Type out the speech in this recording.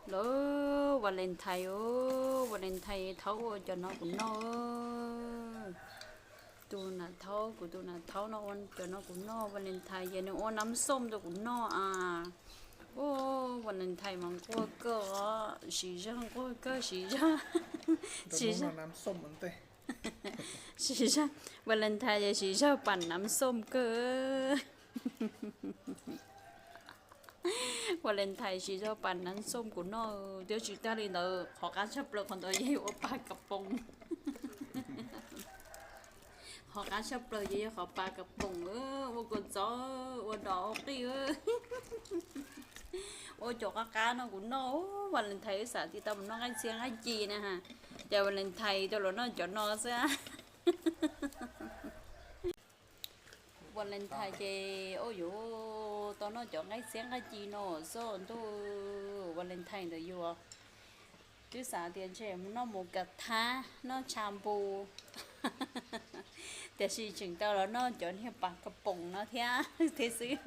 Lawv Valentine, Valentine thaub ua cov no kuv noj. Tus nam thaub, kuv tus nam thaub no ua cov no kuv noj Valentine ces nws ua nab xoom rau kuv noj a. Ua Valentine mas nquag kawg, siv zog nquag kawg, siv zog, siv zog, siv zog, Valentine ces siv zog pam nab xoom kawg. Valentine siv zog pam nab xoom kuv noj. Thiab tsis tag li ntawd, qhov qab tshaj plaws qhov ntawd yog ua pas kas poos. Qhov qab tshaj plaws ces yog qhov pas kas poos, ua kua txob, ua dos ua qij, ua cov qab qab no kuv noj. Valentine wb xav tias tau mus noj nqaij txhiab nqaij ci na, ces Valentine tau los noj cov no xwb. Valentine ces ua yuav tau noj cov nqaij txhiab nqaij ci no xwb ntuj. Valentine ntawd yus twb xav tias ntshe mus noj mus kav thab noj tsha npu, tiam sis tseem tau los noj cov niag pas kas poos no thiab thiab xwb.